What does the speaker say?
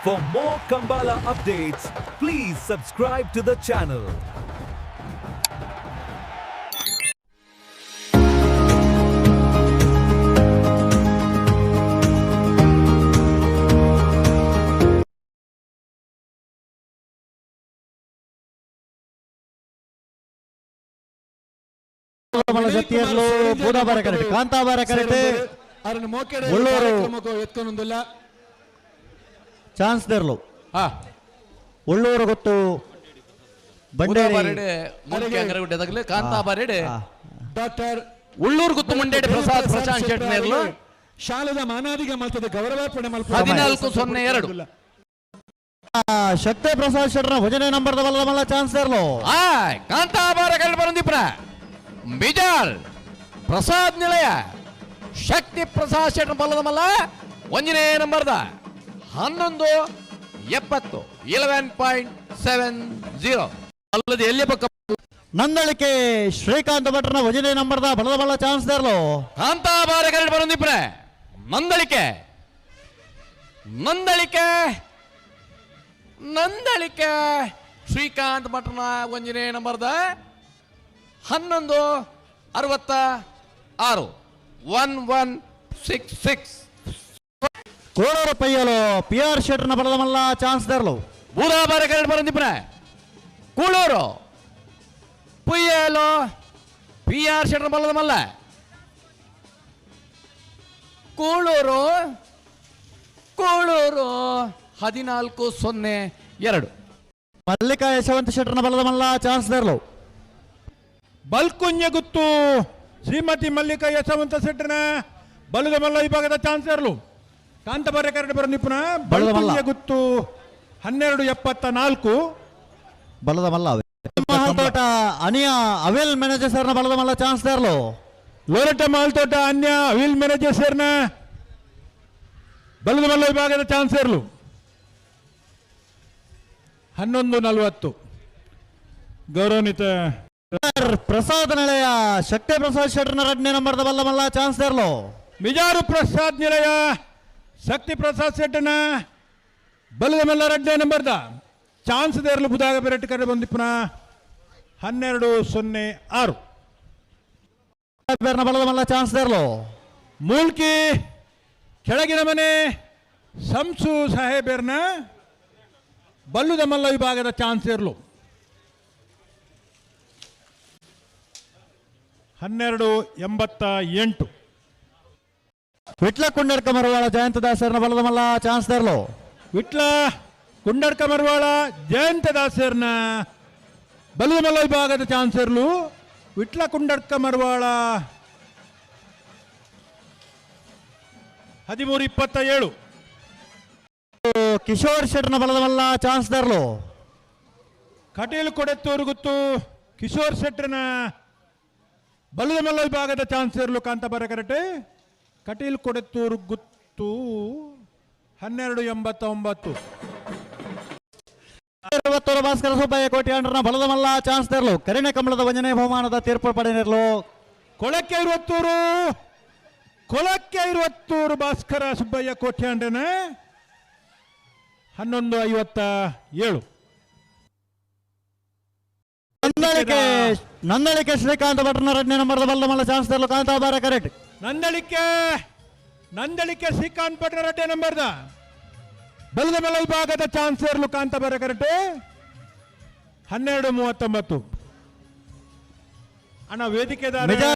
For more Kambala updates, please subscribe to the channel. ಜತ್ತಿಯರ್ಲು ಬೂದಾಬಾರ correct, Kantabara correct. ಅವರನ್ನು ಮೋಕೆಡೆ ಒಳ್ಳೂರು. ಕಾರ್ಯಕ್ರಮಕ್ಕೂ ಎತ್ಕೊಂಡೊಂದಿಲ್ಲ. Chance ದೇರ್ಲು. ಒಳ್ಳೂರು ಗೊತ್ತು ಬಂಡೇರಿ. ಬೂದಾಬಾರೆಡೆ ಮುಖ್ಯ ಅಂಗರಗುಡ್ಡೆದಾಗಲೇ ಕಾಂತಾಬಾರೆಡೆ. Doctor Ulluru ಗುತ್ತು ಮುಂಡೇಡಿ ಪ್ರಸಾದ್ ಪ್ರಶಾಂತ್ ಶೆಟ್ ನೇರ್ಲು. ಶಾಲೆದ ಮಾನಾದಿಗೆ ಮಲ್ತದ ಗೌರವಾರ್ಪಣೆ ಮಲ್ಪ. 14.02. ಶಕ್ತಿ ಪ್ರಸಾದ್ ಶೆಟ್ಟರ್ ಭಜನೆ ನಂಬರ್ ಬಲ್ಲ ಮಲ್ಲ ಚಾನ್ಸ್ ದೇರ್ಲು. ಆ ಕಾಂತಾಬಾರ ಕರೆಕ್ಟ್ ಬರಂದಿಪ್ರ ಬಿಜಾರ್ ಪ್ರಸಾದ್ ನಿಲಯ ಶಕ್ತಿ ಪ್ರಸಾದ್ ಶೆಟ್ಟರ್ ಬಲ್ಲದ ಮಲ್ಲ ಒಂದನೇ ನಂಬರ್ದ 11.70, 11.70. ಅಲ್ಲದೆ ಎಲ್ಲಿ ಪಕ್ಕ. ನಂದಳಿಕೆ ಶ್ರೀಕಾಂತ್ ಭಟ್ರನ ಭಜನೆ ನಂಬರ್ದ ಬಲದ ಮಲ್ಲ ಚಾನ್ಸ್ ದೇರ್ಲು. ಕಾಂತಾಬಾರ ಕರೆಕ್ಟ್ ಬರಂದಿಪ್ರ ನಂದಳಿಕೆ, ನಂದಳಿಕೆ, ನಂದಳಿಕೆ ಶ್ರೀಕಾಂತ್ ಭಟ್ರನ ಒಂದನೇ ನಂಬರ್ದ 11.66, 1166. ಕೋಳೂರು ಪೈಯಲು ಪಿ ಆರ್ ಶೆಟ್ಟರ್ನ ಬಲದ ಮಲ್ಲ ಚಾನ್ಸ್ ದೇರ್ಲು. ಬೂದಾಬಾರ ಕರೆಕ್ಟ್ ಬರಂದಿಪ್ರ ಕೂಳೂರು ಪುಯ್ಯಲು ಪಿ ಆರ್ ಶೆಟ್ಟರ್ ಬಲ್ಲದ ಮಲ್ಲ. ಕೂಳೂರು, ಕೂಳೂರು 14.02. ಮಲ್ಲಿಕಾ ಯಶವಂತ ಶೆಟ್ಟರ್ನ ಬಲದ ಮಲ್ಲ ಚಾನ್ಸ್ ದೇರ್ಲು. ಬಲ್ಕುಂಜ ಗುತ್ತು ಶ್ರೀಮತಿ ಮಲ್ಲಿಕಾ ಯಶವಂತ ಶೆಟ್ಟರ್ನ ಬಲದ ಮಲ್ಲ ವಿಭಾಗದ ಚಾನ್ಸರ್ಲು. ಕಾಂತಬಾರೆ ಕರಡು ಬರ ನಿಪುಣ. ಬಲದ ಮಲ್ಲ. ಬಲ್ಕುಂಜ ಗುತ್ತು 12.74. ಬಲದ ಮಲ್ಲ ಮಹಲ್ತೋಟ ಅನಿಯ ಅವೇಲ್ ಮ್ಯಾನೇಜರ್ ಸರ್ನ ಬಲದ ಮಲ್ಲ ಚಾನ್ಸ್ ದೇರ್ಲು. ಲೋರಟ ಮಾಲ್ತೋಟ ಅನ್ಯ ವೀಲ್ ಮ್ಯಾನೇಜರ್ ಸರ್ನ ಬಲದ ಮಲ್ಲ ವಿಭಾಗದ ಚಾನ್ಸರ್ಲು 11.40. ಗೌರವಾನ್ವಿತ ಪ್ರಸಾದ್ ನಿಲಯ ಶಕ್ತಿ ಪ್ರಸಾದ್ ಶೆಟ್ಟರ್ನ ಎರಡನೇ ನಂಬರ್ದ ಬಲ್ಲ ಮಲ್ಲ ಚಾನ್ಸ್ ದೇರ್ಲು. ಮಿಜಾರು ಪ್ರಸಾದ್ ನಿಲಯ ಶಕ್ತಿ ಪ್ರಸಾದ್ ಶೆಟ್ಟನ ಬಲದ ಮಲ್ಲ ರಡ್ಡೆ ನಂಬರ್ದ ಚಾನ್ಸ್ ದೇರ್ಲು. ಬುದಾಗ ಬೆರಟ್ ಕರೆ ಬಂದಿಪ್ಪನ 12.06. ಬೇರ್ನ ಬಲದ ಮಲ್ಲ ಚಾನ್ಸ್ ದೇರ್ಲು. ಮೂಲ್ಕಿ ಕೆಳಗಿನ ಮನೆ ಸಂಸು ಸಾಹೇಬೇರ್ನ ಬಲ್ಲುದ ಮಲ್ಲ ವಿಭಾಗದ ಚಾನ್ಸ್ ಇರಲು 12.88. ವಿಟ್ಲ ಕುಂಡರ್ಕ ಮರವಾಳ ಜಯಂತ ದಾಸರ್ನ ಬಲದ ಮಲ್ಲ ಚಾನ್ಸ್ ದೇರ್ಲು. ವಿಟ್ಲ ಕುಂಡರ್ಕ ಮರವಾಳ ಜಯಂತ ದಾಸರ್ನ ಬಲ್ಲುದ ಮಲ್ಲ ವಿಭಾಗದ ಚಾನ್ಸರ್ಲು. ವಿಟ್ಲ ಕುಂಡರ್ಕ ಮರವಾಳ 13.27. ಕಿಶೋರ್ ಶೆಟ್ಟರ್ನ ಬಲದ ಮಲ್ಲ ಚಾನ್ಸ್ ದೇರ್ಲು. ಕಟೀಲು ಕೊಡೆತ್ತೂರು ಗುತ್ತು ಕಿಶೋರ್ ಶೆಟ್ಟರ್ನ ಬಲ್ಲದ ಮಲ್ಲ ವಿಭಾಗದ ಚಾನ್ಸರ್ಲು. ಕಾಂತಾಬಾರ ಕರಟೆ ಕಟೀಲ್ ಕೊಡೆತ್ತೂರು ಗುತ್ತು 12.89. ಅರವತ್ತೂರು ಭಾಸ್ಕರ ಸುಬ್ಬಯ್ಯ ಕೋಟಿ ಅಂಡ್ರನ ಬಲದ ಮಲ್ಲ ಚಾನ್ಸ್ ದೇರ್ಲು. ಕರಿಣೆ ಕಮಲದ ವಂಜನೆ ಬಹುಮಾನದ ತೀರ್ಪು ಪಡೆದಿರಲು. ಕೊಳಕ್ಕೆ ಇರುವತ್ತೂರು, ಕೊಳಕ್ಕೆ ಇರುವತ್ತೂರು ಭಾಸ್ಕರ ಸುಬ್ಬಯ್ಯ ಕೋಟ್ಯಾಂಡ್ರನ 11.57. ನಂದಳಿಕೆ, ನಂದಳಿಕೆ ಶ್ರೀಕಾಂತ್ ಭಟ್ರನ ಎರಡನೇ ನಂಬರ್ದ ಬಲದ ಮಲ್ಲ ಚಾನ್ಸ್ ದೇರ್ಲು. ಕಾಂತಾಬಾರ ಕರೆಕ್ಟ್. ನಂದಳಿಕೆ, ನಂದಳಿಕೆ ಶ್ರೀಕಾಂತ್ ಭಟ್ರ ರಡ್ಡೆ ನಂಬರ್ದ ಬಲದ ಮಲ್ಲ ವಿಭಾಗದ ಚಾನ್ಸರ್ಲು. ಕಾಂತಾಬಾರ ಕರೆಕ್ಟ್ 12.39. ಅಣ್ಣ ವೇದಿಕೆದಾರ. ಮಿಜಾರ್.